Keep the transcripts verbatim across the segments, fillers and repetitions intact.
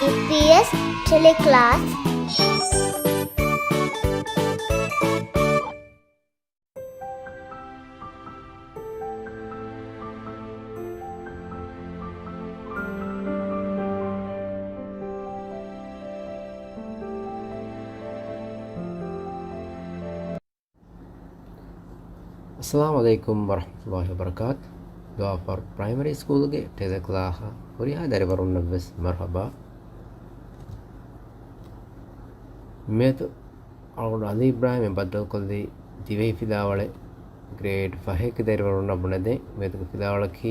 އީޕީއެސް ޓެލެކްލާސް. އައްސަލާމު ޢަލައިކުމް ވަރަޙްމަތުﷲި ވަބަރަކާތު. ދުވާފަރު ޕްރައިމަރީ ސްކޫލުގެ ޓެލެކްލާހަށް ހުރިހާ ދަރިވަރުންނަށްވެސް މަރުޙަބާ. މިއަދު އަޅުގަނޑު އަލީ އިބްރާހިމް ބައްދަލުކޮށްލީ ދިވެހި ފިލާވަޅެއް ގްރޭޑް ފަހެއްގެ ދަރިވަރުންނަށް ބުނެދޭން. މިއަދުގެ ފިލާވަޅަކީ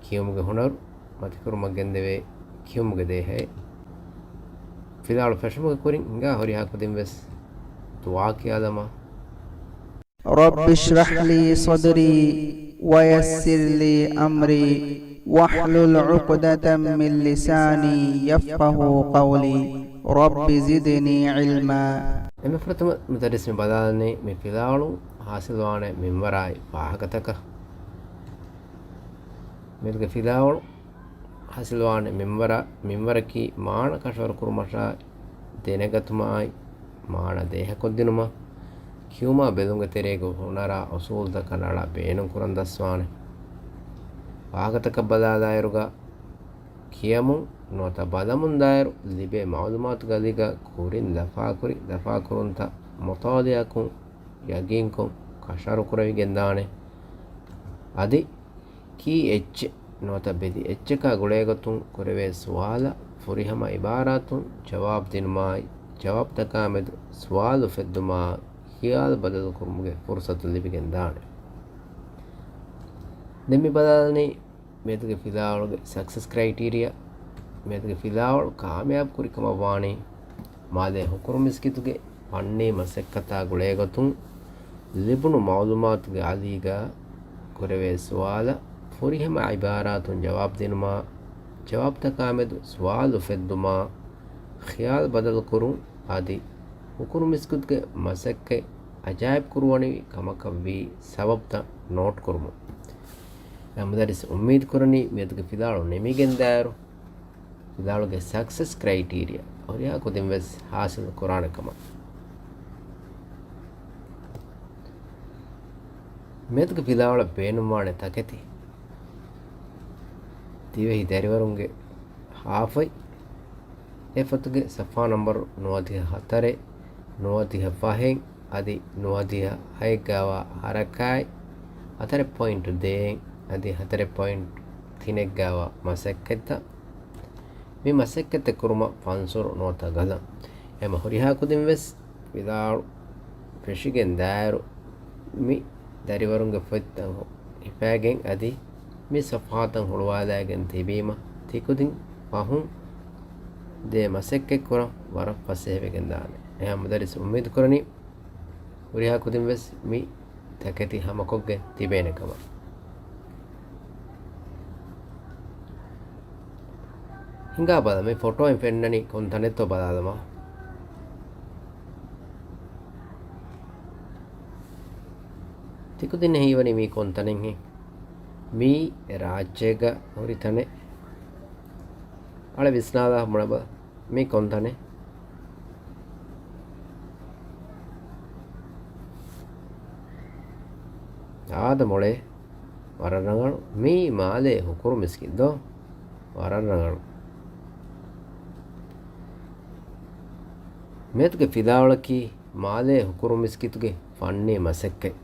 ކިޔުމުގެ ހުނަރު މަތިކުރުމަށް ގެންދެވޭ ކިޔުމުގެ ދޭހައެއް. ފިލާވަޅު ފެށުމުގެ ކުރިން ހިނގާ ހުރިހާ ކުދިން ވެސް ދުޢާ ކިޔާލަމާ. رب اشرح لي صدري ويسر لي أمري واحلل عقدة من لساني يفقهوا قولي. رب زدني علما. އެންމެ ފުރަތަމަ މުދައްރިސް މި ބަލާލަނީ މި ފިލާވަޅު ހާސިލްވާނެ މިންވަރާއި ފާހަގަތަކަށް. މިއަދުގެ ފިލާވަޅު ހާސިލްވާނެ މިންވަރަ-، މިންވަރަކީ މާނަ ކަށަވަރު ކުރުމަށާ ދެނެގަތުމާއި މާނަ ދޭހަކޮށްދިނުމަށް ކިޔުމާ ބެލުމުގެ ތެރޭގަ ހުނަރާ އުސޫލުތަކަށް ނަޅާ ބޭނުންކުރަން ދަސްވާނެ. ފާހަގަތަކަށް ބަލާލާއިރުގަ ކިޔަމުން ނުވަތަ ބަލަމުންދާއިރު ލިބޭ މަޢުލޫމާތުގެ އަލީގަ ކުރިން ލަފާކުރި ލަފާކުރުންތައް މުޠާލަޢަކުން ޔަގީންކޮށް ކަށަވަރުކުރެވިގެންދާނެ. އަދި ކީ އެއްޗެއް ނުވަތަ ބެލި އެއްޗަކާ ގުޅޭގޮތުން ކުރެވޭ ސުވާލަށް ފުރިހަމަ ޢިބާރާތުން ޖަވާބު ދިނުމާއި، ޖަވާބުތަކާމެދު ސުވާލު އުފެއްދުމާ، ޚިޔާލު ބަދަލުކުރުމުގެ ފުރުޞަތު ލިބިގެންދާނެ. ދެން މި ބަލާލަނީ މިއަދުގެ ފިލާވަޅުގެ ސަކްސެސް ކްރައިޓީރިއާ. މިއަދުގެ ފިލާވަޅު ކާމިޔާބު ކުރިކަމަށްވާނީ، މާލޭ ހުކުރު މިސްކިތުގެ ފަންނީ މަސައްކަތާ ގުޅޭގޮތުން ލިބުނު މަޢުލޫމާތުގެ އަލީގަ ކުރެވޭ ސުވާލަށް ފުރިހަމަ ޢިބާރާތުން ޖަވާބު ދިނުމާ، ޖަވާބުތަކާމެދު ސުވާލު އުފެއްދުމާ، ޚިޔާލު ބަދަލުކުރުން އަދި ހުކުރު މިސްކިތުގެ މަސައްކަތް އަޖާއިބު ކުރުވަނިވި ކަމަކަށްވީ ސަބަބުތައް ނޯޓްކުރުމުން. އެ މުދައްރިސް އުއްމީދު ކުރަނީ މިއަދުގެ ފިލާވަޅު ނިމިގެންދާއިރު، ފިލާވަޅުގެ ސަކްސެސް ކްރައިޓީރިއާ ހުރިހާ ކުދިން ވެސް ހާސިލް ކުރާނެ ކަމަށް. މިއަދުގެ ފިލާވަޅަށް ބޭނުންވާނެ ތަކެތި ދިވެހި ދަރިވަރުންގެ ހާފަތް، އެ ފޮތުގެ ސަފްހާ ނަންބަރު ނުވަދިހަ ހަތަރެއް، ނުވަދިހަ ފަހެއް އަދި ނުވަދިހަ ހައެއްގައިވާ ހަރަކާތް، ހަތަރެއް ޕޮއިންޓު ދޭއް އަދި ހަތަރެއް ޕޮއިންޓު ތިނެއްގައިވާ މަސައްކަތްތައް. މި މަސައްކަތްތައް ކުރުމަށް ފަންސުރު ނުވަތަ ގަލަން. އެހެން ހުރިހާ ކުދިން ވެސް ފިލާވަޅު ފެށިގެން ދާއިރު، މި ދަރިވަރުންގެ ފޮތްތައް ހިފައިގެން އަދި މި ސަފްހާތައް ހުޅުވާލައިގެން ތިބީމަ، ތިކުދިން ފަހުން ދޭ މަސައްކަތް ކުރަން ވަރަށް ފަސޭހަވެގެން ދާނެ. އެހާ މުދައްރިސް އުއްމީދު ކުރަނީ، ހުރިހާ ކުދިން ވެސް މި ތަކެތި ހަމަކޮށްގެން ތިބޭނެ ކަމަށް. ހިނގާ ބަލަ، މި ފޮޓޯއިން ފެންނަނީ ކޮން ތަނެއްތޯ ބަލާލަމާ. ތިކުދިންނަށް ހީވަނީ މީ ކޮން ތަނެއްހެން؟ މީ ރާއްޖޭގަ ހުރި ތަނެއް. އަޅެ ވިސްނާލާ ބުނަބަލަ. މީ ކޮން ތަނެއް؟ އާދަ މޮޅޭ. ވަރަށް ރަނގަޅު. މީ މާލޭ ހުކުރު މިސްކިތް ދޯ؟ ވަރަށް ރަނގަޅު. މިއަދުގެ ފިލާވަޅަކީ މާލޭ ހުކުރު މިސްކިތުގެ ފަންނީ މަސައްކަތް.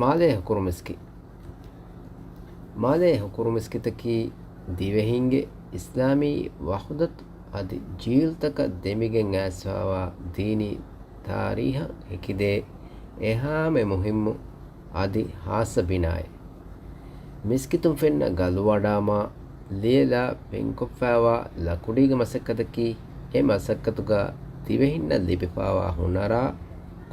މާލޭ ހުކުރު މިސްކި-، މާލޭ ހުކުރު މިސްކިތަކީ ދިވެހިންގެ އިސްލާމީ ވަޙުދަތު އަދި ޖީލުތަކަށް ދެމިގެން އައިސްފައިވާ ދީނީ ތާރީހަށް ހެކިދޭ އެހާމެ މުހިއްމު އަދި ހާއްސަ ބިނާއެއް. މިސްކިތުން ފެންނަ ގަލުވަޑާމާ ލިޔެލާ ފެންކޮށްފައިވާ ލަކުޑީގެ މަސައްކަތަކީ، އެ މަސައްކަތުގަ ދިވެހިންނަށް ލިބިފައިވާ ހުނަރާ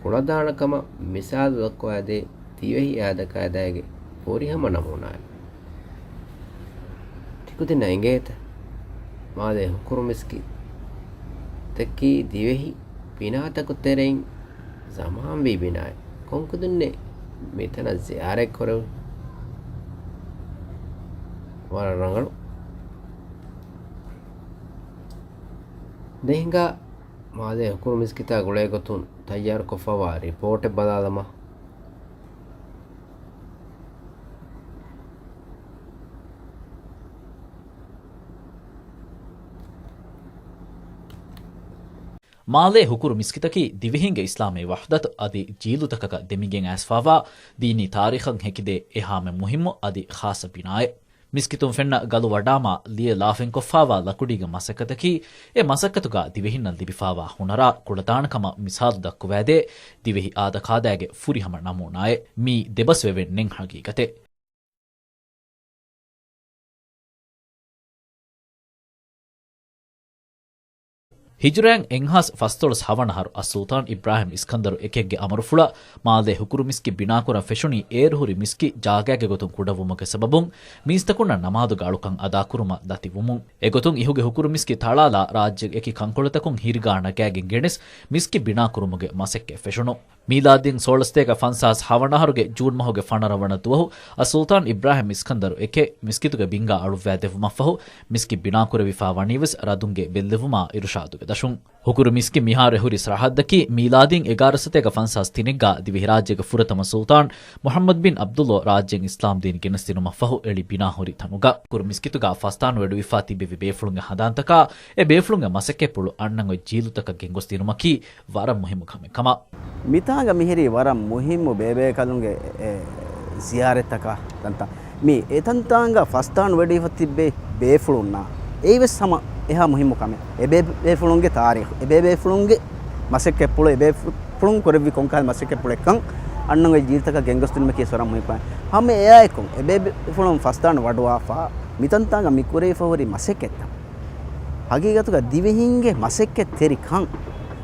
ކުޅަދާނަކަމަށް މިސާލު ދައްކަވައިދޭ ދިވެހި އާދަކާދައިގެ ފުރިހަމަ ނަމޫނާއެއް. ތިކުދިންނަށް އެނގޭތަ؟ މާލޭ ހުކުރު މިސްކިތަކީ ދިވެހި ބިނާތަކު ތެރެއިން ޒަމާންވީ ބިނާއެއް. ކޮންކުދިންނެއް މިތަނަށް ޒިޔާރަތް ކުރެވުނީ؟ ވަރަށް ރަނގަޅު. ދެން ހިނގާ މާލޭ ހުކުރު މިސްކިތާ ގުޅޭ ގޮތުން ތައްޔާރުކޮށްފައިވާ ރިޕޯޓެއް ބަލާލަމާ. މާލޭ ހުކުރު މިސްކިތަކީ ދިވެހިންގެ އިސްލާމީ ވަޙްދަތު އަދި ޖީލުތަކަކަށް ދެމިގެން އައިސްފައިވާ ދީނީ ތާރީޚަށް ހެކިދޭ އެހާމެ މުހިއްމު އަދި ޚާއްޞަ ބިނާއެއް. މިސްކިތުން ފެންނަ ގަލު ވަޑާމާ ލިޔެ ލާފައިންކޮށްފައިވާ ލަކުޑީގެ މަސައްކަތަކީ، އެ މަސައްކަތުގަ ދިވެހިންނަށް ލިބިފައިވާ ހުނަރާ ކުޅަދާނަކަމަށް މިސާލު ދައްކުވައިދޭ ދިވެހި އާދަކާދައިގެ ފުރިހަމަ ނަމޫނާއެއް. މީ ދެބަސްވެވެން ނެތް ހަގީގަތެއް. ހިޖުރައިން އެއްހާސް ފަސްދޮޅަސް ހަވަނަ އަހަރު އައްސުލްޠާން އިބްރާހިމް އިސްކަންދަރު އެކެއްގެ އަމުރުފުޅަށް މާލޭ ހުކުރު މިސްކިތް ބިނާކުރަން ފެށުނީ އޭރު ހުރި މިސްކިތް ޖާގައިގެ ގޮތުން ކުޑަވުމުގެ ސަބަބުން މީސްތަކުންނަށް ނަމާދުގެ އަޅުކަން އަދާކުރުމަށް ދަތިވުމުން. އެގޮތުން އިހުގެ ހުކުރު މިސްކިތް ތަޅާލާ ރާއްޖޭގެ އެކި ކަންކޮޅުތަކުން ހިރިގާ ނަގައިގެން ގެނެސް މިސްކިތް ބިނާކުރުމުގެ މަސައްކަތް ފެށުނު. މީލާދީން ސޯޅަސަތޭކަ ފަންސާސް ހަވަނަ އަހަރުގެ ޖޫން މަހުގެ ފަނަރަ ވަނަ ދުވަހު އައްސުލްޠާން އިބްރާހިމް އިސްކަންދަރު އެކެއް މިސްކިތުގެ ބިންގާ އަޅުއްވައިދެއްވުމަށްފަހު، މިސްކިތް ބިނާކުރެވިފައި ވަނީވެސް ރަދުންގެ ބެއްލެވުމާ އިރުޝާދުގެ ދަށުން. ހުކުރު މިސްކިތް މިހާރު އެހުރި ސަރަހައްދަކީ މީލާދީން އެގާރަ ސަތޭކަ ފަންސާސް ތިނެއްގަ ދިވެހިރާއްޖޭގެ ފުރަތަމަ ސުލްޠާން މުޙައްމަދު ބިން ޢަބްދުﷲ ރާއްޖެއިން އިސްލާމްދީން ގެނެސްދިނުމަށްފަހު އެޅި ބިނާ ހުރި ތަނުގަ. ހުކުރު މިސްކިތުގަ ފަސްދާން ވެޑުވިފަ ތިބެވި ބޭފުޅުންގެ ހަނދާންތަކާ އެ ބޭފުޅުންގެ މަސައްކަތްޕުޅު އަންނަން އޮތް ޖީލުތަކަށް ގެންގޮސްދިނުމަކީ ވަރަށް މުހިއްމު ކަމެއް ކަމަށް. މިތާނގަ މިހިރީ ވަރަށް މުހިއްމު ބޭބޭކަލުންގެ، އެ، ޒިޔާރަތްތަކާ ތަންތަން. މި އެތަންތާނގަ ފަސްދާން ވެޑިފަ ތިއްބެވި ބޭފުޅުންނާ އެއީވެސް ހަމަ އެހާ މުހިއްމު ކަމެއް. އެ ބޭ-، ބޭފުޅުންގެ ތާރީޚު، އެ ބޭ-، ބޭފުޅުންގެ މަސައްކަތްޕުޅު، އެ ބޭފުޅުން ކުރެއްވި ކޮންކަހަލަ މަސައްކަތްޕުޅެއްކަން އަންނަން އޮތް ޖީލުތަކަށް ގެންގޮސްދިނުމަކީ ވަރަށް މުހިއްމު ކަމެއް. ހަމަ އެއާއެކު އެ ބޭ-، ބޭފުޅުން ފަސްދާން ވަޑުވާފަ މިތަންތާނގަ މި ކުރެވިފަ ހުރި މަސައްކަތްތައް ހަގީގަތުގަ ދިވެހިންގެ މަސައްކަތްތެރިކަން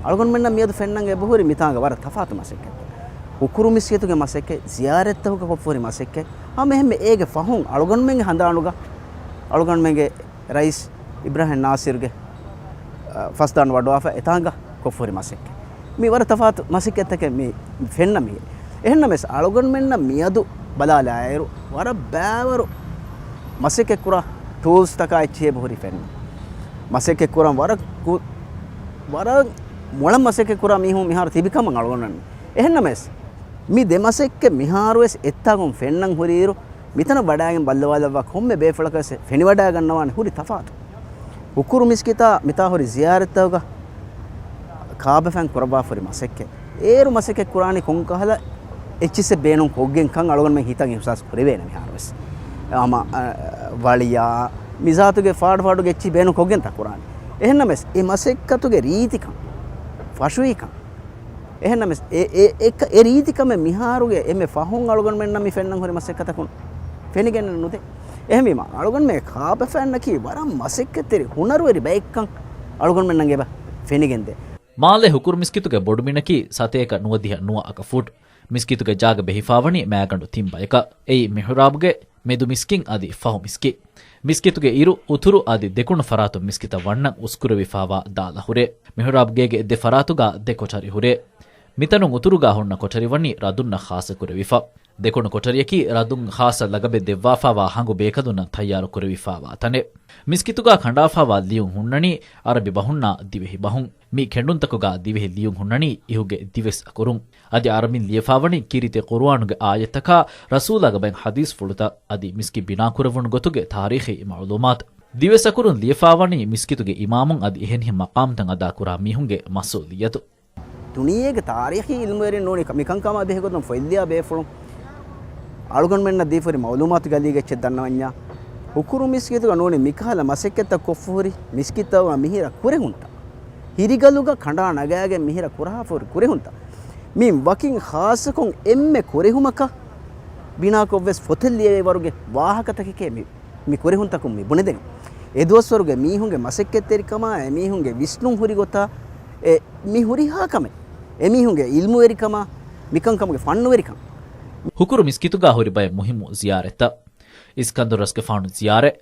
އަޅުގަނޑުމެންނަށް މިއަދު ފެންނަން އެބަހުރި މިތާނގަ ވަރަށް ތަފާތު މަސައްކަތްތައް. ހުކުރު މިސްކިތުގެ މަސައްކަތް، ޒިޔާރަތްތަކުގަ ކޮށްފަހުރި މަސައްކަތް، ހަމަ އެހެންމެ އޭގެ ފަހުން އަޅުގަނޑުމެންގެ ހަނދާނުގަ އަޅުގަނޑުމެންގެ ރައީސް އިބްރާހިމް ނާސިރުގެ، އަ، ފަސްދާން ވަޑުވާފަ އެތާނގަ ކޮށްފަހުރި މަސައްކަތް. މި ވަރަށް ތަފާތު މަސައްކަތްތަކެއް މި ފެންނަ މި. އެހެންނަމަވެސް އަޅުގަނޑުމެންނަށް މިއަދު ބަލާލާއިރު، ވަރަށް ބައިވަރު މަސައްކަތްކުރާ ޓޫލްސްތަކާ އެއްޗެހި އެބަހުރި ފެންނަ. މަސައްކަތްކުރަން ވަރަށް ކު-، ވަރަށް މޮޅަށް މަސައްކަތްކުރާ މީހުން މިހާރު ތިބިކަމަށް އަޅުގަނޑުމެން. އެހެންނަމަވެސް، މި ދެ މަސައްކަތް މިހާރުވެސް އެއްތާގުން ފެންނަން ހުރިއިރު، މިތަނަށް ވަޑައިގެން ބައްލަވާލައްވާ ކޮންމެ ބޭފުޅަކަށް ފެނިވަޑައިގަންނަވާނެ ހުރި ތަފާތު. ހުކުރު މިސްކިތާ މިތާ ހުރި ޒިޔާރަތްތަކުގަ ކާބަފައިން ކުރައްވާފަ ހުރި މަސައްކަތް. އޭރު މަސައްކަތް ކުރާނީ ކޮންކަހަލަ އެއްޗިއްސެއް ބޭނުން ކޮށްގެން ކަން އަޅުގަނޑުމެން ހިތަށް އިހުސާސް ކުރެވޭނެ މިހާރުވެސް. ހަމަ، އަ، ވަޅިޔާ، މިޒާތުގެ ފާޑު ފާޑުގެ އެއްޗިހި ބޭނުން ކޮށްގެންތާ ކުރާނީ. އެހެންނަމަވެސް، އެ މަސައްކަތުގެ ރީތިކަން، ފަށުވީކަން، އެހެންނަމަވެސް، އެ، އެ، އެ ކަ-، އެ ރީތިކަމެއް މިހާރުގެ އެންމެ ފަހުން އަޅުގަނޑުމެންނަށް މި ފެންނަން ހުރި މަސައްކަތަކުން ފެނިގެން ނުދޭ. އެހެންވީމަ، އަޅުގަނޑުމެން ކާބަފައިންނަކީ ވަރަށް މަސައްކަތްތެރި ހުނަރުވެރި ބައެއްކަން އަޅުގަނޑުމެންނަށް އެބަ ފެނިގެންދޭ. މާލޭ ހުކުރު މިސްކިތުގެ ބޮޑުމިނަކީ ސަތޭކަ ނުވަދިހަ ނުވަ އަކަ ފުޓް. މިސްކިތުގެ ޖާގަ ބެހިފާވަނީ މައިގަނޑު ތިން ބަޔަކަށް. އެއީ މިޙުރާބުގެ މެދު މިސްކިތް އަދި ފަހު މިސްކިތް. މިސްކިތުގެ އިރު، އުތުރު އަދި ދެކުނު ފަރާތުން މިސްކިތަށް ވަންނަން އުސްކުރެވިފާވާ ދާލަ ހުރޭ. މިޙުރާބުގޭގެ ދެ ފަރާތުގަ ދެ ކޮޓަރި ހުރޭ. މިތަނުން އުތުރުގަ ހުންނަ ކޮޓަރި ވަނީ ރަދުންނަށް ޚާއްޞަކުރެވިފަ. ދެކުނު ކޮޓަރިއަކީ ރަދުން ޚާއްޞަ ލަގަބެއް ދެއްވާފާވާ ހަނގު ބޭކަލުންނަށް ތައްޔާރު ކުރެވިފާވާ ތަނެއް. މިސްކިތުގަ ކަނޑާފާވާ ލިޔުން ހުންނަނީ އަރަބި ބަހުންނާ ދިވެހި ބަހުން. މި ކެނޑުންތަކުގަ ދިވެހި ލިޔުން ހުންނަނީ އިހުގެ ދިވެސް އަކުރުން. އަދި އަރަބިން ލިޔެފާވަނީ ކީރިތި ޤުރުއާނުގެ އާޔަތްތަކާ، ރަސޫލާގެ ބައެއް ޙަދީޘްފުޅުތައް އަދި މިސްކިތް ބިނާކުރެވުނު ގޮތުގެ ތާރީޚީ މަޢުލޫމާތު. ދިވެސް އަކުރުން ލިޔެފާވަނީ މިސްކިތުގެ އިމާމުން އަދި އެހެނިހެން މަޤާމްތައް އަދާކުރާ މީހުންގެ މަސްއޫލިއްޔަތު. ދުނިޔޭގެ ތާރީޚީ އިލްމުވެރިން ނޫނީ މިކަންކަމާ ބެހޭގޮތުން ފޮތްލިޔާ ބޭފުޅުން އަޅުގަނޑުމެންނަށް ދީފަހުރި މަޢުލޫމާތުގެ އަލީގަ އެއްޗެއް ދަންނަވަންޏާ، ހުކުރު މިސްކިތުގަ ނޫނީ މިކަހަލަ މަސައްކަތްތައް ކޮށްފަހުރި މިސްކިތްތަކުގަ މިހިރަ ކުރެހުންތައް، ހިރިގަލުގަ ކަނޑާ ނަގާގެން މިހިރަ ކުރާފަހުރި ކުރެހުންތައް، މި ވަކިން ޚާއްޞަކޮށް އެންމެ ކުރެހުމަކަށް ބިނާކޮށްވެސް ފޮތެއް ލިޔެވޭ ވަރުގެ ވާހަކަތަކެކޭ މި މި ކުރެހުންތަކުން މި ބުނެދެނީ. އެދުވަސްވަރުގެ މީހުންގެ މަސައްކަތްތެރިކަމާ، އެމީހުންގެ ވިސްނުން ހުރި ގޮތާ، އެ މި ހުރިހާ ކަމެއް، އެމީހުންގެ އިލްމުވެރިކަމާ، މިކަންކަމުގެ ފަންނުވެރިކަން. ހުކުރު މިސްކިތުގަ ހުރި ބައެއް މުހިއްމު ޒިޔާރަތްތައް. އިސްކަންދަރު ރަސްގެފާނު ޒިޔާރަތް،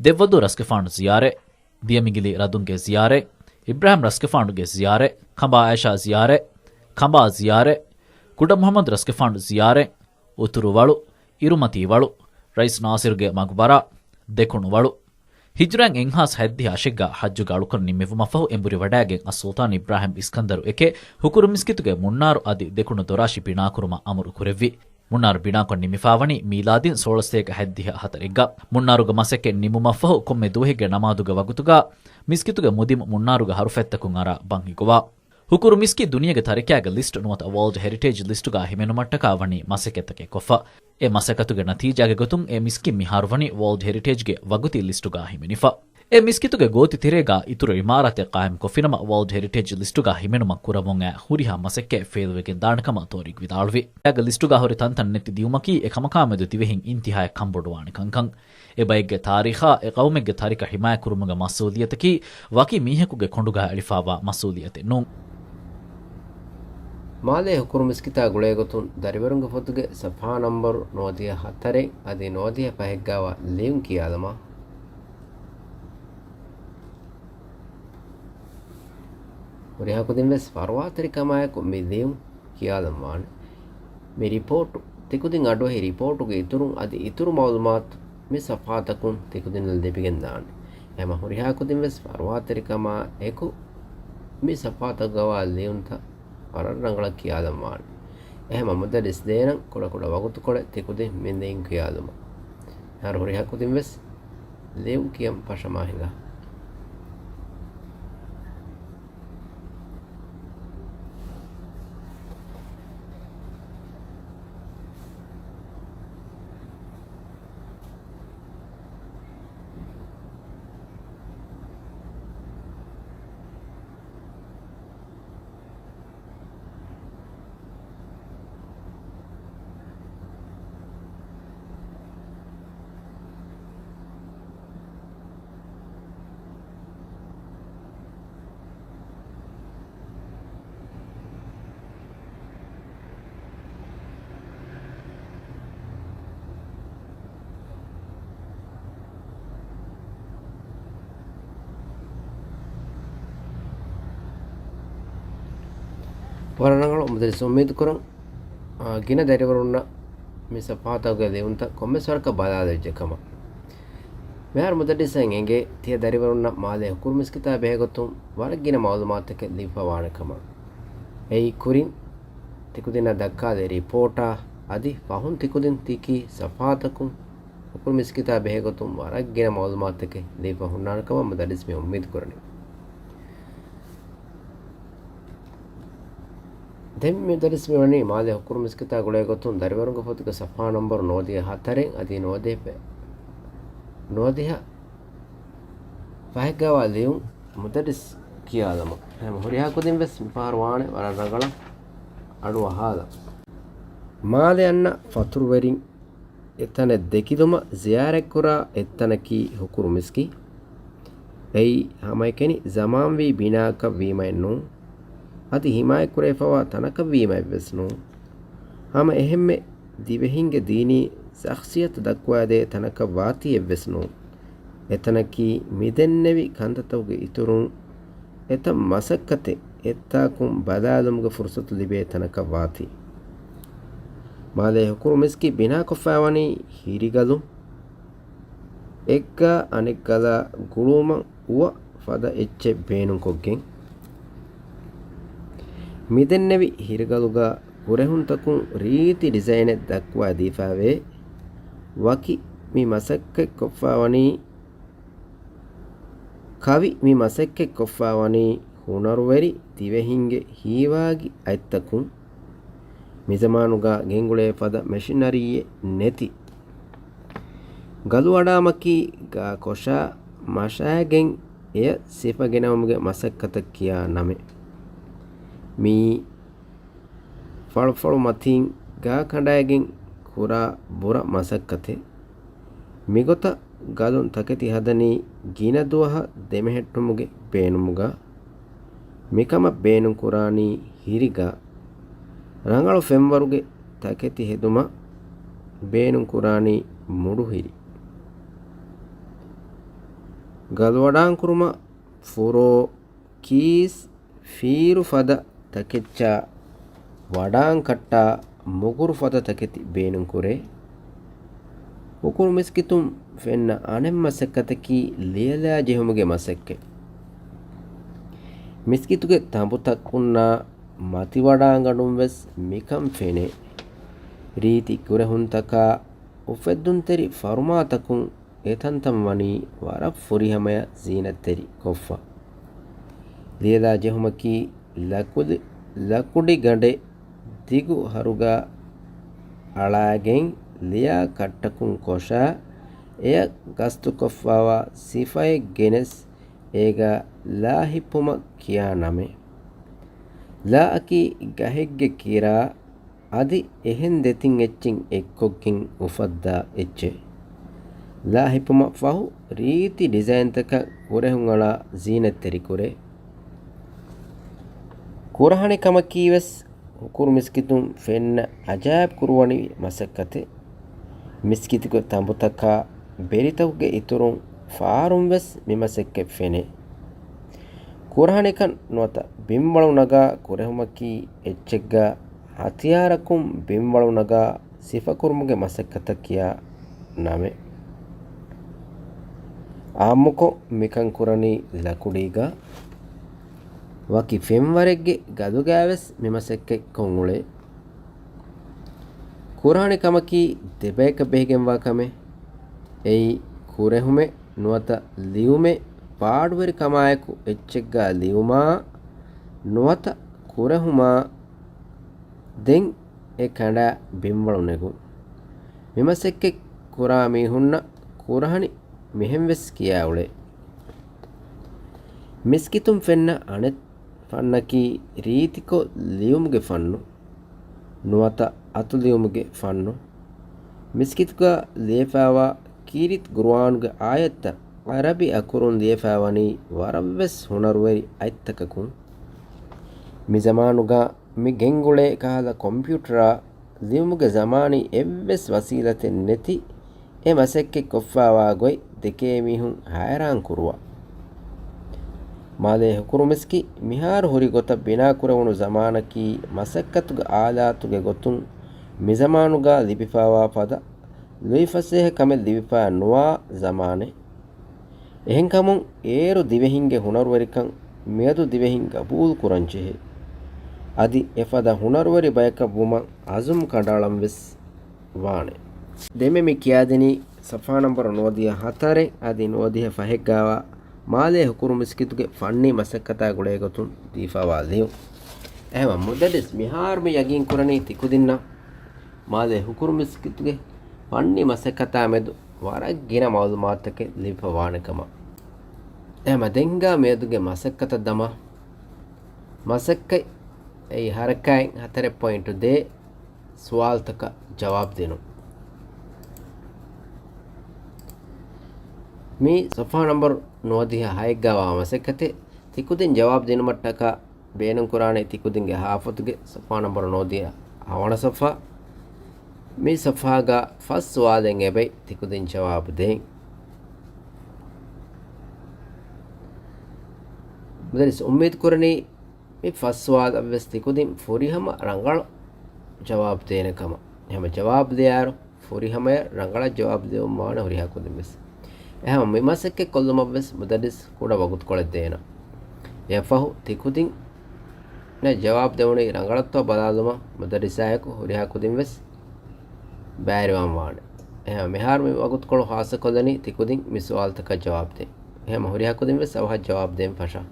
ދެއްވަދޫ ރަސްގެފާނު ޒިޔާރަތް، ދިޔަމިނގިލީ ރަދުންގެ ޒިޔާރަތް، އިބްރާހިމް ރަސްގެފާނުގެ ޒިޔާރަތް، ކަނބާ އާއިޝާ ޒިޔާރަތް، ކަނބާ ޒިޔާރަތް، ކުޑަ މުޙައްމަދު ރަސްގެފާނު ޒިޔާރަތް، އުތުރު ވަޅު، އިރުމަތީ ވަޅު، ރައީސް ނާސިރުގެ މަގުބަރާ، ދެކުނު ވަޅު. ހިޖުރައިން އެއްހާސް ހަތްދިހަ އަށެއްގަ ޙައްޖުގެ އަޅުކަން ނިންމެވުމަށްފަހު އެނބުރި ވަޑައިގެން އައްސުލްޠާން އިބްރާހިމް އިސްކަންދަރު އެކެއް ހުކުރު މިސްކިތުގެ މުންނާރު އަދި ދެކުނު ދޮރާށި ބިނާކުރުމަށް އަމުރު ކުރެއްވި. މުންނާރު ބިނާކޮށް ނިމިފާވަނީ މީލާދީން ސޯޅަސަތޭކަ ހަތްދިހަ ހަތަރެއްގަ. މުންނާރުގެ މަސައްކަތް ނިމުމަށްފަހު ކޮންމެ ދުވަހެއްގެ ނަމާދުގެ ވަގުތުގަ މިސްކިތުގެ މުދިމު މުންނާރުގެ ހަރުފަތްތަކުން އަރާ ބަންހިގޮވާ. ހުކުރު މިސްކިތް ދުނިޔޭގެ ތަރިކައިގެ ލިސްޓް ނުވަތަ ވޯލްޑް ހެރިޓޭޖް ލިސްޓުގަ ހިމެނުމަށްޓަކާ ވަނީ މަސައްކަތްތަކެއް ކޮށްފަ. އެ މަސައްކަތުގެ ނަތީޖާގެ ގޮތުން އެ މިސްކިތް މިހާރު ވަނީ ވޯލްޑް ހެރިޓޭޖްގެ ވަގުތީ ލިސްޓުގަ ހިމެނިފަ. އެ މިސްކިތުގެ ގޯތި ތެރޭގަ އިތުރު އިމާރާތެއް ޤާއިމްކޮށްފިނަމަ ވޯލްޑް ހެރިޓޭޖް ލިސްޓުގަ ހިމެނުމަށް ކުރައްވުން އައި ހުރިހާ މަސައްކަތް ފެއިލްވެގެން ދާނެ ކަމަށް ތޯރިކް ވިދާޅުވި. އޭގެ ލިސްޓުގަ ހުރި ތަންތަން ނެތި ދިޔުމަކީ އެ ކަމަކާމެދު ދިވެހިން އިންތިހާއަށް ކަންބޮޑުވާނެ ކަންކަން. އެބައެއްގެ ތާރީޚާ އެ ޤައުމެއްގެ ތަރިކަ ޙިމާޔަތްކުރުމުގެ މަސްއޫލިއްޔަތަކީ ވަކި މީހަކުގެ ކޮނޑުގަ އެޅިފާވާ މަސްއޫލިއްޔަތެއް ނޫން. މާލޭ ހުކުރު މިސްކިތާ ގުޅޭގޮތުން ދަރިވަރުންގެ ފޮތުގެ ސަފްޙާ ނަންބަރު ނުވަދިހަ ހަތަރެއް އަދި ނުވަދިހަ ފަހެއްގައިވާ ލިޔުން ކިޔާލަމާ. ހުރިހާ ކުދިން ވެސް ފަރުވާތެރިކަމާއެކު މި ލިޔުން ކިޔާލަން ވާނެ. މި ރިޕޯޓު، ތިކުދިން އަޑުއެހި ރިޕޯޓުގެ އިތުރުން އަދި އިތުރު މައުލޫމާތު މި ސަފްޙާތަކުން ތިކުދިންނަށް ލިބިގެން ދާނެ. އެހެމަ ހުރިހާ ކުދިން ވެސް ފަރުވާތެރިކަމާ އެކު މި ސަފްޙާތަކުގަވާ ލިޔުންތައް ވަރަށް ރަނގަޅަށް ކިޔާލަން ވާނެ. އެހެމަ މުދައްރިސް ދޭނަން ކުޑަކުޑަ ވަގުތުކޮޅެއް ތިކުދިން މި ލިޔުން ކިޔާލުމަށް. އަހަރު ހުރިހާ ކުދިން ވެސް ލިޔުން ކިޔަން ފަށަމާ ހިނގާ. ވަރަށް ރަނގަޅު މުދައްރިސް، އުއްމީދު ކުރަން، އާ، ގިނަ ދަރިވަރުންނަށް މި ސަފްޙާތަކުގެ ލިޔުންތައް ކޮންމެސް ވަރަކަށް ބަލާލެވިއްޖެ ކަމަށް. މިހާރު މުދައްރިސަށް އެނގޭ، ތިޔަ ދަރިވަރުންނަށް މާލޭ ހުކުރު މިސްކިތާ ބެހޭގޮތުން ވަރަށް ގިނަ މައުލޫމާތުތަކެއް ލިބިފަ ވާނެ ކަމަށް. އެއީ ކުރިން ތިކުދިންނަށް ދައްކާލި ރިޕޯޓާ އަދި ފަހުން ތިކުދިން ތިކި ސަފްޙާތަކުން ހުކުރު މިސްކިތާ ބެހޭގޮތުން ވަރަށް ގިނަ މައުލޫމާތުތަކެއް ލިބިފަ ހުންނާނެ ކަމަށް މުދައްރިސް މި އުއްމީދު ކުރަނީ. ދެން މި މުދައްރިސް މި ވަނީ މާލޭ ހުކުރު މިސްކިތާ ގުޅޭ ގޮތުން ދަރިވަރުންގެ ފޮތުގެ ސަފްޙާ ނަންބަރު ނުވަދިހަ ހަތަރެއް އަދި ނުވަދިހަ ފެ-، ނުވަދިހަ ފަހެއްގަވާ ލިޔުން މުދައްރިސް ކިޔާލަމުން. ހަމަ ހުރިހާ ކުދިން ވެސް މިފަހަރު ވާނެ ވަރަށް ރަނގަޅަށް އަޑު އަހާލަން. މާލެ އަންނަ ފަތުރުވެރިން އެތަނެއް ދެކިލުމަށް ޒިޔާރަތްކުރާ އެއްތަނަކީ ހުކުރު މިސްކިތް. އެއީ ހަމައެކަނި ޒަމާންވީ ބިނާއަކަށް ވީމައެއް ނޫން. އަދި ހިމާޔަތްކުރެވިފަވާ ތަނަކަށް ވީމައެއްވެސް ނޫން. ހަމަ އެހެންމެ ދިވެހިންގެ ދީނީ ޝަޚްޞިއްޔަތު ދައްކުވާދޭ ތަނަކަށް ވާތީއެއްވެސް ނޫން. އެތަނަކީ މިދެންނެވި ކަންތައްތަކުގެ އިތުރުން އެތައް މަސައްކަތެއް އެއްތާކުން ބަލާލުމުގެ ފުރުސަތު ލިބޭ ތަނަކަށް ވާތީ. މާލޭ ހުކުރު މިސްކިތް ބިނާކޮށްފައިވަނީ ހިރިގަލުން އެއްގަ އަނެއްގަލަށް ގުޅުވުމަށް އުވަ ފަދަ އެއްޗެއް ބޭނުންކޮށްގެން. މިދެންނެވި ހިރިގަލުގަ ކުރެހުންތަކުން ރީތި ޑިޒައިނެއް ދައްކުވާ ދީފައިވޭ. ވަކި މި މަސައްކަތް ކޮށްފައިވަނީ ކަވި މި މަސައްކަތް ކޮށްފައިވަނީ ހުނަރުވެރި ދިވެހިންގެ ހީވާގި އަތްތަކުން. މިޒަމާނުގަ ގެންގުޅޭ ފަދަ މެޝިނަރީއެއް ނެތި. ގަލުއަޑާމަކީ ގާކޮށާ މަށާގެން އެޔަށް ސިފަ ގެނައުމުގެ މަސައްކަތަށް ކިޔާ ނަމެއް. މިއީ ފަޅުފަޅު މަތީން ގާ ކަނޑައިގެން ކުރާ ބުރަ މަސައްކަތެއް. މިގޮތަށް ގަލުން ތަކެތި ހަދަނީ ގިނަ ދުވަހަށް ދެމެހެއްޓުމުގެ ބޭނުމުގަ. މިކަމަށް ބޭނުންކުރާނީ ހިރިގަ ރަނގަޅު ފެންވަރުގެ ތަކެތި ހެދުމަށް ބޭނުންކުރާނީ މުޑުހިރި. ގަލުއަޑާންކުރުމަށް ފުރޯ، ކީސް، ފީރު ފަދަ ތަކެއްޗާ ވަޑާން ކައްޓާ މުގުރު ފަދަ ތަކެތި ބޭނުންކުރޭ. ހުކުރު މިސްކިތުން ފެންނަ އަނެއް މަސައްކަތަކީ ލިޔެލާ ޖެހުމުގެ މަސައްކަތް. މިސްކިތުގެ ތަނބުތަކުންނާ މަތިވަޑާންގަނޑުން ވެސް މިކަން ފެނޭ. ރީތި ކުރެހުންތަކާ އުފެއްދުންތެރި ފަރުމާތަކުން އެތަންތަން ވަނީ ވަރަށް ފުރިހަމަޔަށް ޒީނަތްތެރި ކޮށްފަ. ލިޔެލާ ޖެހުމަކީ ލަކުޑި، ލަކުޑި ގަނޑެއް ދިގު ހަރުގަ އަޅާގެން ލިޔާ ކައްޓަކުން ކޮށާ، އެޔަށް ގަސްތުކޮށްފަވާ ސިފައެއް ގެނެސް އޭގަ ލާ ހިއްޕުމަށް ކިޔާ ނަމެއް. ލާއަކީ ގަހެއްގެ ކިރާ އަދި އެހެން ދެތިން އެއްޗިން އެއްކޮށްގެން އުފައްދާ އެއްޗެއް. ލާ ހިއްޕުމަށް ފަހު ރީތި ޑިޒައިންތަކަށް ކުރެހުން އަޅާ ޒީނަތްތެރިކުރޭ. ކުރަހަނި ކަމަކީ ވެސް ހުކުރު މިސްކިތުން ފެންނަ އަޖާއިބު ކުރުވަނިވި މަސައްކަތެއް. މިސްކިތުގެ ތަނބުތަކާ ބެރިތަކުގެ އިތުރުން ފާރުން ވެސް މި މަސައްކަތް ފެނޭ. ކުރަހަނިކަން ނުވަތަ ބިންވަޅު ނަގާ ކުރެހުމަކީ އެއްޗެއްގަ ހަތިޔާރަކުން ބިންވަޅު ނަގާ ސިފަކުރުމުގެ މަސައްކަތަށް ކިޔާ ނަމެއް. އާއްމުކޮށް މިކަން ކުރަނީ ލަކުޑީގަ. ވަކި ފެންވަރެއްގެ ގަދުގައިވެސް މި މަސައްކަތް ކޮށް އުޅޭ. ކުރާނެ ކަމަކީ ދެބަޔަކަށް ބެހިގެންވާ ކަމެއް. އެއީ ކުރެހުމެއް ނުވަތަ ލިޔުމެއް ފާޑުވެރިކަމާއެކު އެއްޗެއްގަ ލިޔުމާ ނުވަތަ ކުރެހުމާ ދެން އެ ކަނޑާ ބިންވަޅު ނެގުން. މި މަސައްކަތް ކުރާ މީހުންނަށް ކުރަހަނި މިހެން ވެސް ކިޔާ އުޅޭ. މިސްކިތުން ފެންނަ އަނެއް ފަންނަކީ ރީތިކޮށް ލިޔުމުގެ ފަންނު ނުވަތަ އަތުލިޔުމުގެ ފަންނު. މިސްކިތުގަ ލިޔެފައިވާ ކީރިތި ގުރުއާނުގެ އާޔަތްތައް އަރަބި އަކުރުން ލިޔެފައިވަނީ ވަރަށްވެސް ހުނަރުވެރި އަތްތަކަކުން. މި ޒަމާނުގަ މި ގެންގުޅޭ ކަހަލަ ކޮމްޕިއުޓަރާ ލިޔުމުގެ ޒަމާނީ އެއްވެސް ވަސީލަތެއް ނެތި އެ މަސައްކަތް ކޮށްފައިވާ ގޮތް ދެކޭ މީހުން ހައިރާން ކުރުވާ. މާލޭ ހުކުރު މިސްކިތް މިހާރު ހުރި ގޮތަށް ބިނާ ކުރެވުނު ޒަމާނަކީ މަސައްކަތުގެ އާލާތުގެ ގޮތުން މިޒަމާނުގަ ލިބިފައިވާ ފަދަ ލުއިފަސޭހަ ކަމެއް ލިބިފައި ނުވާ ޒަމާނެއް. އެހެންކަމުން އޭރު ދިވެހިންގެ ހުނަރުވެރިކަން މިއަދު ދިވެހިން ގަބޫލު ކުރަން ޖެހޭ. އަދި އެފަދަ ހުނަރުވެރި ބަޔަކަށް ވުމަށް އަޒުމް ކަނޑައަޅަން ވެސް ވާނެ. ދެންމެ މި ކިޔާދިނީ ސަފްހާ ނަންބަރު ނުވަދިހަ ހަތަރެއް އަދި ނުވަދިހަ ފަހެއްގައިވާ މާލޭ ހުކުރު މިސްކިތުގެ ފަންނީ މަސައްކަތާ ގުޅޭ ގޮތުން ދީފައިވާ ލިޔުން. އެހެންވީމަ މުދައްރިސް މިހާރު މި ޔަގީން ކުރަނީ ތިކުދިންނަށް މާލޭ ހުކުރު މިސްކިތުގެ ފަންނީ މަސައްކަތާ މެދު ވަރަށް ގިނަ މައުލޫމާތުތަކެއް ލިބިފަ ވާނެ ކަމަށް. އެހެންވީމަ ދެން ހިނގާ މިއަދުގެ މަސައްކަތަށް ދަމާ. މަސައްކަތް އެއީ ހަރަކާތް ހަތަރެއް ޕޮއިންޓު ދޭއް ސުވާލުތަކަށް ޖަވާބު ދިނުން. މީ ސަފްހާ ނަންބަރު ނުވަދިހަ ހައެއްގައިވާ މަސައްކަތެއް. ތިކުދިން ޖަވާބު ދިނުމަށްޓަކާ ބޭނުންކުރާނީ ތިކުދިންގެ ހާފަތުގެ ސަފްހާ ނަންބަރު ނުވަދިހަ ހަވަނަ ސަފްހާ. މި ސަފްހާގަ ފަސް ސުވާލެއް އެބައި ތިކުދިން ޖަވާބު ދޭން. މުދައްރިސް އުއްމީދު ކުރަނީ މި ފަސް ސުވާލަށްވެސް ތިކުދިން ފުރިހަމަ ރަނގަޅަށް ޖަވާބު ދޭނެ ކަމަށް. އެހެންވީމަ ޖަވާބު ދިޔައިރު ފުރިހަމަޔަށް ރަނގަޅަށް ޖަވާބު ދެވުން ވާނެ ހުރިހާ ކުދިން ވެސް. އެހެންވީމަ މި މަސައްކަތް ކޮށްލުމަށްވެސް މުދައްރިސް ކުޑަ ވަގުތުކޮޅެއް ދޭނަން. އެއަށްފަހު ތިކުދިންނަށް ޖަވާބު ދެވުނީ ރަނގަޅަށްތޯ ބަލާލުމަށް މުދައްރިސާއެކު ހުރިހާ ކުދިން ވެސް ބައިވެރިވާން ވާނެ. އެހެންވީމަ މިހާރު މި ވަގުތުކޮޅު ޚާއްޞަކޮށްލަނީ ތިކުދިން މި ސުވާލުތަކަށް ޖަވާބު ދޭން. އެހެންވީމަ ހުރިހާ ކުދިން ވެސް އަވަހަށް ޖަވާބު ދޭން ފަށާ.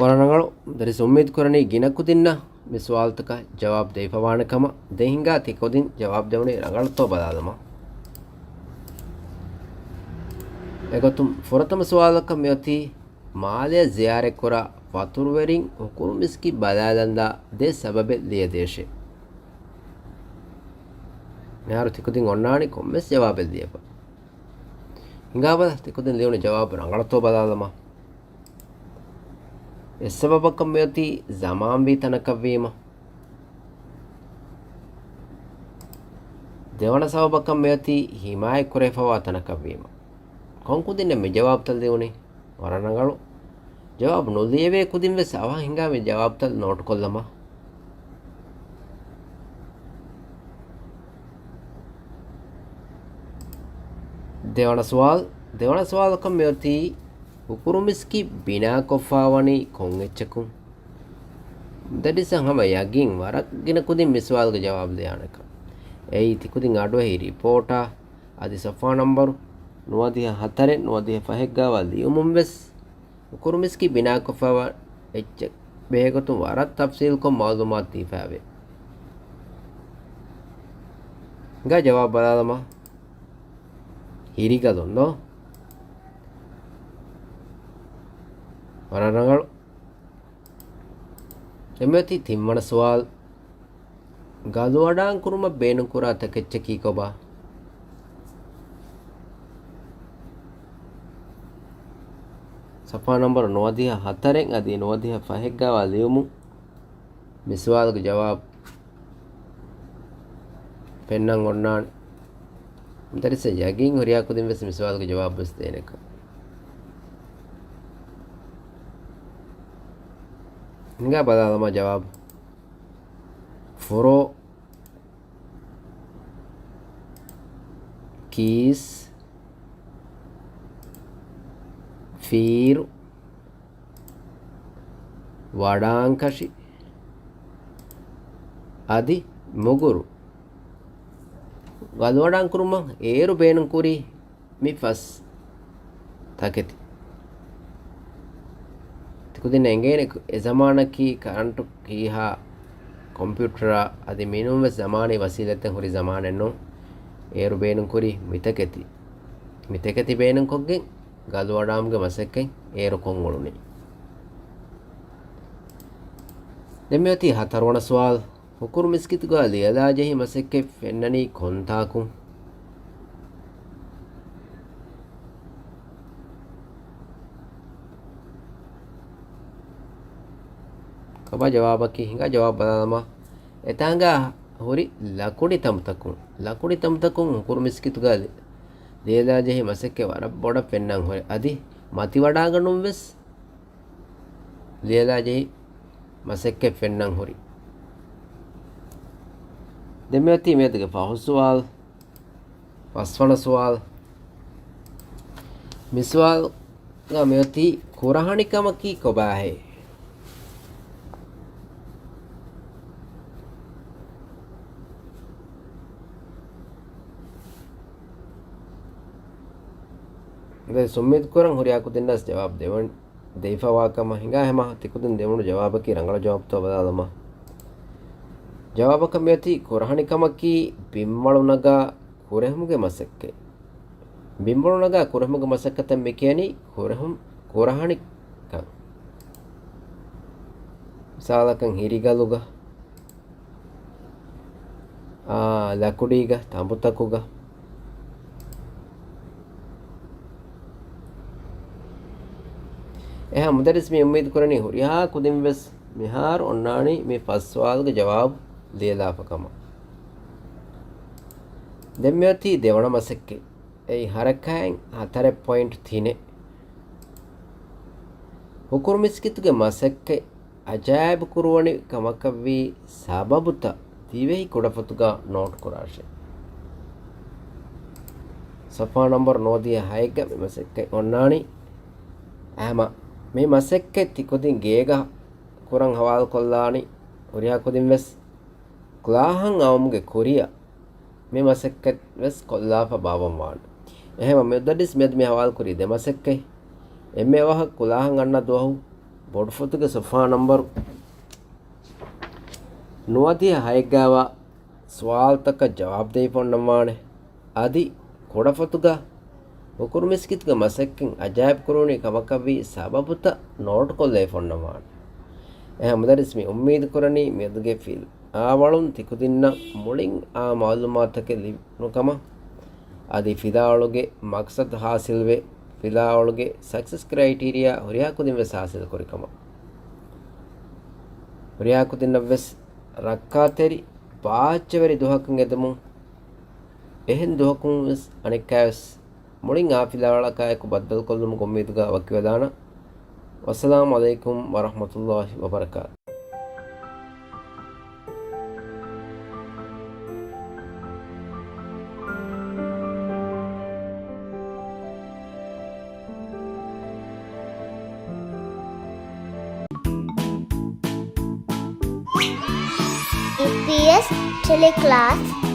ވަރަށް ރަނގަޅު. މުދައްރިސް އުއްމީދު ކުރަނީ ގިނަ ކުދިންނަށް މި ސުވާލުތަކަށް ޖަވާބު ދެވިފަ ވާނެ ކަމަށް. ދެން ހިނގާ ތި ކުދިން ޖަވާބު ދެވުނީ ރަނގަޅަށްތޯ ބަލާލަމާ. އެގޮތުން ފުރަތަމަ ސުވާލަކަށް މިއޮތީ މާލެއަށް ޒިޔާރަތްކުރާ ފަތުރުވެރިން ހުކުރު މިސްކިތް ބަލާލަންދާ ދެ ސަބަބެއް ލިޔެދޭށޭ. މިހާރު ތިކުދިން އޮންނާނީ ކޮންމެސް ޖަވާބެއް ލިޔެފަ. ހިނގާބަލަ، ތިކުދިން ލިޔުނު ޖަވާބު ރަނގަޅަތޯ ބަލާލަމާ. އެއް ސަބަބަކަށް މިއޮތީ ޒަމާންވީ ތަނަކަށްވީމަ. ދެވަނަ ސަބަބަކަށް މިއޮތީ ހިމާޔަތްކުރެވިފަވާ ތަނަކަށްވީމަ. ކޮން ކުދިންނެއް މި ޖަވާބުތައް ލިޔުނީ؟ ވަރަށް ރަނގަޅު. ޖަވާބު ނުލިޔެވޭ ކުދިން ވެސް އަވަހަށް ހިނގާ މި ޖަވާބުތައް ނޯޓުކޮށްލަމާ. ދެވަނަ ސުވާލު، ދެވަނަ ސުވާލަކަށް މިއޮތީ ހުކުރު މިސްކިތް ބިނާކޮށްފަވަނީ ކޮން އެއްޗަކުން؟ ދަޑިސަ ހަމަ ޔަގީން ވަރަށް ގިނަ ކުދިން މި ސުވާލުގެ ޖަވާބު ދެވާނެކަން. އެއީ ތިކުދިން އަޑުއެހި ރިޕޯޓާ އަދި ސޮފާ ނަންބަރު ނުވަދިހަ ހަތަރެއް ނުވަދިހަ ފަހެއްގާވާ ލިޔުމުން ވެސް ހުކުރު މިސްކިތް ބިނާކޮށްފަވާ އެއްޗެއް ބެހޭގޮތުން ވަރަށް ތަފްސީލްކޮށް މައުލޫމާތު ދީފައިވޭ. ހިނގާ ޖަވާބު ބަލާލަމާ. ހިރިގަލުން ދޯ؟ ވަރަށް ރަނގަޅު. ދެން މިއޮތީ ތިންވަނަ ސުވާލު. ގަލުވަޑާން ކުރުމަށް ބޭނުންކުރާ ތަކެއްޗަކީ ކޮބާ؟ ސަފާ ނަންބަރު ނުވަދިހަ ހަތަރެއް އަދި ނުވަދިހަ ފަހެއްގާވާ ލިޔުމުން މި ސުވާލުގެ ޖަވާބު ފެންނަން އޮންނާނެ. މުދައްރިސަށް ޔަގީން ހުރިހާ ކުދިން ވެސް މި ސުވާލުގެ ޖަވާބު ވެސް ދޭނެކަން. ހިނގާ ބަލާލަމާ ޖަވާބު. ފުރޯ، ކީސް، ފީރު، ވަޑާންކަށި އަދި މުގުރު. ގަލުވަޑާން ކުރުމަށް އޭރު ބޭނުންކުރީ މި ފަސް ތަކެތި. ތިކުދިން އެނގޭނެ އެ ޒަމާނަކީ ކަރަންޓު ކީހާ ކޮމްޕިއުޓަރާ އަދި މިނޫން ވެސް ޒަމާނީ ވަސީލަތެއް ހުރި ޒަމާނެއް ނޫން. އޭރު ބޭނުންކުރީ މިތަކެތި. މިތަކެތި ބޭނުންކޮށްގެން ގަލުވަޑާމުގެ މަސައްކަތް އޭރު ކޮށްއުޅުނީ. ދެން މިއޮތީ ހަތަރުވަނަ ސުވާލު. ހުކުރު މިސްކިތުގަ ލިޔެލާ ޖެހި މަސައްކަތް ފެންނަނީ ކޮންތާކުން؟ ކޮބާ ޖަވާބަކީ؟ ހިނގާ ޖަވާބު ބަލާލަމާ. އެތާނގަ ހުރި ލަކުޑި ތަނބުތަކުން، ލަކުޑި ތަނބުތަކުން ހުކުރު މިސްކިތުގަ ލި-، ލިޔެލާ ޖެހި މަސައްކަތް ވަރަށް ބޮޑަށް ފެންނަން ހުރި. އަދި މަތިވަޑާގަނޑުން ވެސް ލިޔެލާ ޖެހި މަސައްކަތް ފެންނަން ހުރި. ދެން މިއޮތީ މިއަދުގެ ފަހު ސުވާލު. ފަސްވަނަ ސުވާލު. މި ސުވާލުގަ މިއޮތީ ކުރަހަނިކަމަކީ ކޮބާހޭ؟ ދެން އުއްމީދު ކުރަން ހުރިހާ ކުދިންނަސް ޖަވާބު ދެވަން ދެވިފަވާކަމަށް ހިނގާ ހަމަ ތިކުދިން ދެވުނު ޖަވާބަކީ ރަނގަޅު ޖަވާބުތޯ ބަލާލަމާ. ޖަވާބަކަށް މިއޮތީ ކުރަހަނިކަމަކީ ބިންމަޅު ނަގާ ކުރެހުމުގެ މަސައްކަތް. ބިންމަޅު ނަގާ ކުރެހުމުގެ މަސައްކަތަށް މި ކިޔަނީ ކުރެހުން، ކުރަހަނިކަން. މިސާލަކަށް ހިރިގަލުގަ، އާ، ލަކުޑީގަ، ތަނބުތަކުގަ. އެހާ މުދައްރިސް މި އުއްމީދު ކުރަނީ ހުރިހާ ކުދިން ވެސް މިހާރު އޮންނާނީ މި ފަސް ސުވާލުގެ ޖަވާބު ލިޔެލާފަ ކަމަށް. ދެން މިއޮތީ ދެވަނަ މަސައްކަތް. އެއީ ހަރަކާތް ހަތަރެއް ޕޮއިންޓް ތިނެއް. ހުކުރު މިސްކިތުގެ މަސައްކަތް އަޖާއިބު ކުރުވަނި ކަމަކަށްވީ ސަބަބުތައް ދިވެހި ކުޑަފޮތުގަ ނޯޓު ކުރާށޭ. ސޮފާ ނަންބަރު ނުވަދިހަ ހައެއްގަ މި މަސައްކަތް އޮންނާނީ. އެހެމަ މި މަސައްކަތް ތިކުދިން ގޭގަ ކުރަން ހަވާލުކޮށްލާނީ. ހުރިހާ ކުދިން ވެސް ކުލާހަން އައުމުގެ ކުރިއަށް މި މަސައްކަތް ވެސް ކޮށްލާފަ ބާއްވަން ވާނެ. އެހެންވެ، މި މުދައްރިސް މިއަދު މި ހަވާލުކުރީ ދެ މަސައްކަތް. އެންމެ އަވަހަށް ކުލާހަން އަންނަ ދުވަހު ބޮޑުފޮތުގެ ސޮފާ ނަންބަރު ނުވަދިހަ ހައެއްގައިވާ ސުވާލުތަކަށް ޖަވާބު ދެވިފަ އޮންނަން ވާނެ. އަދި ކުޑަފޮތުގަ ހުކުރު މިސްކިތުގެ މަސައްކަތް އަޖާއިބު ކުރުވަނީ ކަމަކަށްވީ ސަބަބުތައް ނޯޓުކޮށްލައިފަ އޮންނަވާނެ. އެހާ މުދައްރިސް މި އުއްމީދު ކުރަނީ މިއަދުގެ ފިލާވަޅުން ތިކުދިންނަށް މުޅިން އާ މައުލޫމާތުތަކެއް ލިބުނު ކަމަށް، އަދި ފިލާވަޅުގެ މަގްސަދު ހާސިލްވެ، ފިލާވަޅުގެ ސަކްސެސް ކްރައިޓީރިއާ ހުރިހާ ކުދިން ވެސް ހާސިލް ކުރި ކަމަށް. ހުރިހާ ކުދިންނަށް ވެސް ރައްކާތެރި ބާއްޖަވެރި ދުވަހަކަށް އެދެމުން، އެހެން ދުވަހަކުން ވެސް އަނެއްކާވެސް މުޅިން އާ ފިލާވަޅަކާއެކު ބައްދަލުކޮށްލުމުގެ އުއްމީދުގަ ވަކިވެލާނަން. ވައްސަލާމު ޢަލައިކުމް ވަރަޙްމަތުﷲި ވަބަރަކާތު. އީޕީއެސް ޓެލެކްލާސް.